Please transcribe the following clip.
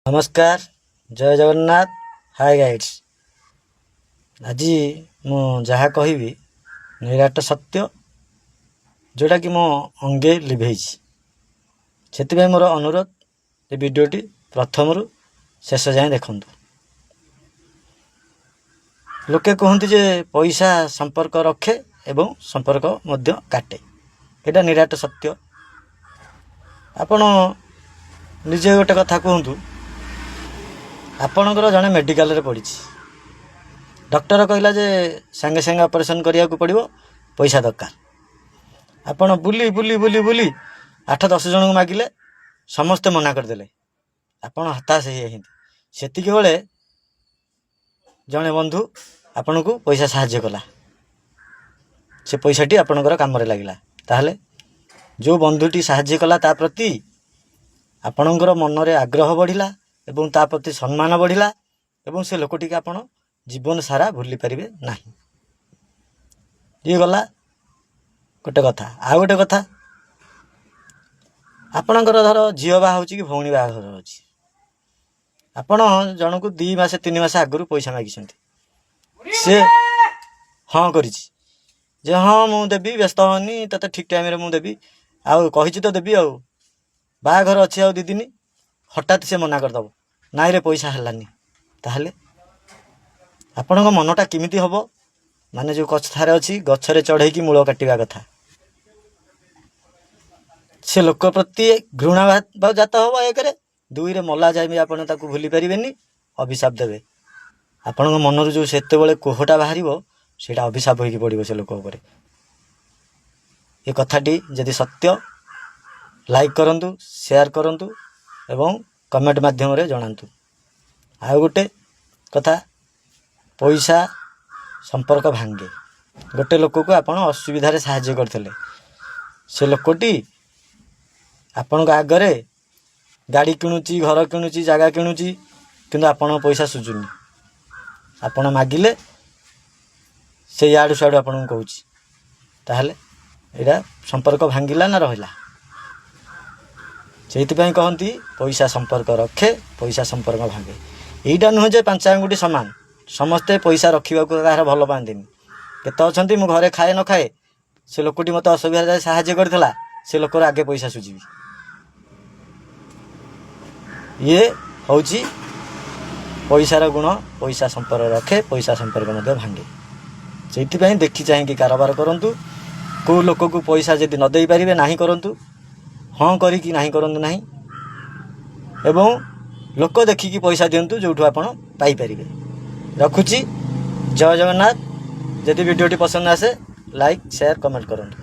ନମସ୍କାର, ଜୟ ଜଗନ୍ନାଥ। ହାଏ ଗାଇଡ୍ସ, ଆଜି ମୁଁ ଯାହା କହିବି ନିରାଟ ସତ୍ୟ, ଯେଉଁଟାକି ମୁଁ ଅଙ୍ଗେ ଲିଭେଇଛି। ସେଥିପାଇଁ ମୋର ଅନୁରୋଧ ଏ ଭିଡ଼ିଓଟି ପ୍ରଥମରୁ ଶେଷ ଯାଏଁ ଦେଖନ୍ତୁ। ଲୋକେ କୁହନ୍ତି ଯେ ପଇସା ସମ୍ପର୍କ ରଖେ ଏବଂ ସମ୍ପର୍କ ମଧ୍ୟ କାଟେ। ଏଇଟା ନିରାଟ ସତ୍ୟ। ଆପଣ ନିଜେ ଗୋଟେ କଥା କୁହନ୍ତୁ। ଆପଣଙ୍କର ଜଣେ ମେଡ଼ିକାଲରେ ପଡ଼ିଛି। ଡକ୍ଟର କହିଲା ଯେ ସାଙ୍ଗେ ସାଙ୍ଗେ ଅପରେସନ୍ କରିବାକୁ ପଡ଼ିବ, ପଇସା ଦରକାର। ଆପଣ ବୁଲି ବୁଲି ବୁଲି ବୁଲି 8-10 ଜଣଙ୍କୁ ମାଗିଲେ, ସମସ୍ତେ ମନା କରିଦେଲେ। ଆପଣ ହତାଶ ହେଇଯାଇଛନ୍ତି। ସେତିକି ବେଳେ ଜଣେ ବନ୍ଧୁ ଆପଣଙ୍କୁ ପଇସା ସାହାଯ୍ୟ କଲା। ସେ ପଇସାଟି ଆପଣଙ୍କର କାମରେ ଲାଗିଲା। ତାହେଲେ ଯେଉଁ ବନ୍ଧୁଟି ସାହାଯ୍ୟ କଲା, ତା ପ୍ରତି ଆପଣଙ୍କର ମନରେ ଆଗ୍ରହ ବଢ଼ିଲା ଏବଂ ତା ପ୍ରତି ସମ୍ମାନ ବଢ଼ିଲା ଏବଂ ସେ ଲୋକଟିକି ଆପଣ ଜୀବନ ସାରା ଭୁଲି ପାରିବେ ନାହିଁ। ଇଏ ଗଲା ଗୋଟେ କଥା। ଆଉ ଗୋଟେ କଥା, ଆପଣଙ୍କର ଧର ଝିଅ ବାହା ହେଉଛି କି ଭଉଣୀ ବାହାଘର ଅଛି। ଆପଣ ଜଣକୁ 2 ମାସ 3 ମାସ ଆଗରୁ ପଇସା ମାଗିଛନ୍ତି। ସେ ହଁ କରିଛି ଯେ ହଁ, ମୁଁ ଦେବି, ବ୍ୟସ୍ତ ହନି, ତୋତେ ଠିକ୍ ଟାଇମ୍ରେ ମୁଁ ଦେବି, ଆଉ କହିଛି ତ ଦେବି। ଆଉ ବାହାଘର ଅଛି ଆଉ 2 ଦିନ, ହଠାତ୍ ସେ ମନା କରିଦେବ, ନାଇଁରେ, ପଇସା ହେଲାନି। ତାହେଲେ ଆପଣଙ୍କ ମନଟା କେମିତି ହେବ? ମାନେ ଯେଉଁ କଥାରେ ଅଛି, ଗଛରେ ଚଢ଼େଇକି ମୂଳ କାଟିବା କଥା। ସେ ଲୋକ ପ୍ରତି ଘୃଣା ଭାବ ଜାତ ହେବ ଏକରେ, ଦୁଇରେ ମଲା ଯାଏ ବି ଆପଣ ତାକୁ ଭୁଲି ପାରିବେନି। ଅଭିଶାପ ଦେବେ। ଆପଣଙ୍କ ମନରୁ ଯେଉଁ ସେତେବେଳେ କୋହଟା ବାହାରିବ, ସେଇଟା ଅଭିଶାପ ହୋଇକି ପଡ଼ିବ ସେ ଲୋକ ଉପରେ। ଏ କଥାଟି ଯଦି ସତ୍ୟ, ଲାଇକ୍ କରନ୍ତୁ, ସେୟାର କରନ୍ତୁ ଏବଂ କମେଣ୍ଟ ମାଧ୍ୟମରେ ଜଣାନ୍ତୁ। ଆଉ ଗୋଟେ କଥା, ପଇସା ସମ୍ପର୍କ ଭାଙ୍ଗେ। ଗୋଟେ ଲୋକକୁ ଆପଣ ଅସୁବିଧାରେ ସାହାଯ୍ୟ କରିଥିଲେ। ସେ ଲୋକଟି ଆପଣଙ୍କ ଆଗରେ ଗାଡ଼ି କିଣୁଛି, ଘର କିଣୁଛି, ଜାଗା କିଣୁଛି, କିନ୍ତୁ ଆପଣଙ୍କ ପଇସା ସୁଝୁନି। ଆପଣ ମାଗିଲେ ସେ ଇଆଡ଼ୁ ସିଆଡ଼ୁ ଆପଣଙ୍କୁ କହୁଛି। ତାହେଲେ ଏଇଟା ସମ୍ପର୍କ ଭାଙ୍ଗିଲା ନା ରହିଲା? ସେଇଥିପାଇଁ କହନ୍ତି, ପଇସା ସମ୍ପର୍କ ରଖେ, ପଇସା ସମ୍ପର୍କ ଭାଙ୍ଗେ। ଏଇଟା ନୁହେଁ ଯେ ପାଞ୍ଚ ଆଙ୍ଗୁଠି ସମାନ, ସମସ୍ତେ ପଇସା ରଖିବାକୁ କାହାର ଭଲ ପାଆନ୍ତିନି। କେତେ ଅଛନ୍ତି, ମୁଁ ଘରେ ଖାଏ ନ ଖାଏ, ସେ ଲୋକଟି ମୋତେ ଅସୁବିଧାରେ ସାହାଯ୍ୟ କରିଥିଲା, ସେ ଲୋକର ଆଗେ ପଇସା ସୁଝିବି। ଇଏ ହେଉଛି ପଇସାର ଗୁଣ। ପଇସା ସମ୍ପର୍କ ରଖେ, ପଇସା ସମ୍ପର୍କ ମଧ୍ୟ ଭାଙ୍ଗେ। ସେଇଥିପାଇଁ ଦେଖି ଚାହିଁକି କାରବାର କରନ୍ତୁ। କେଉଁ ଲୋକକୁ ପଇସା ଯଦି ନ ଦେଇପାରିବେ, ନାହିଁ କରନ୍ତୁ। ହଁ କରିକି ନାହିଁ କରନ୍ତୁ ନାହିଁ ଏବଂ ଲୋକ ଦେଖିକି ପଇସା ଦିଅନ୍ତୁ, ଯେଉଁଠୁ ଆପଣ ପାଇପାରିବେ। ରଖୁଛି, ଜୟ ଜଗନ୍ନାଥ। ଯଦି ଭିଡ଼ିଓଟି ପସନ୍ଦ ଆସେ, ଲାଇକ୍, ସେୟାର, କମେଣ୍ଟ କରନ୍ତୁ।